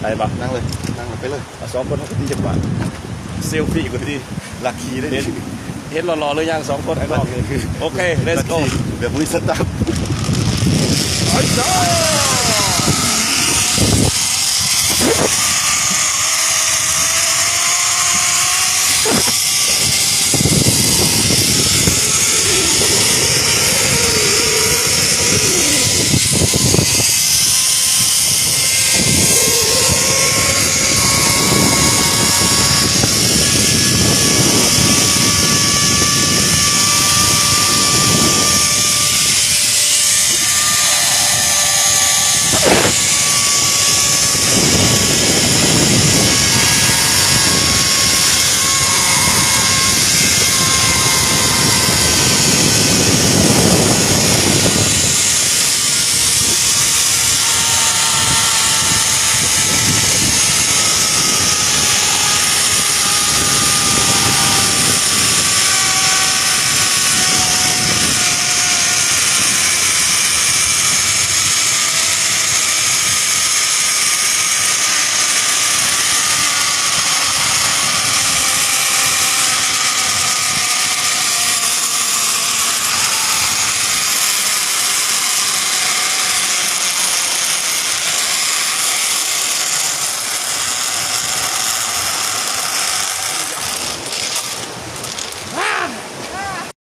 ໄດ້ບໍ່? ນັ່ງເລີຍ ນັ່ງເລີຍ ໄປເລີຍ. ເອົາ ສອງຄົນເຮົາກໍຕິຈະປາດ ເຊລຟີ້ກໍດີ ລັກຄີໄດ້. ເຫັນ ເຫັນຫຼໍ່ໆ ຫຼືຍັງ ສອງຄົນຂ້າງນອກນີ້? ໂອເຄ ເລັດໂກ ແບບບໍ່ມີສະຕາບ.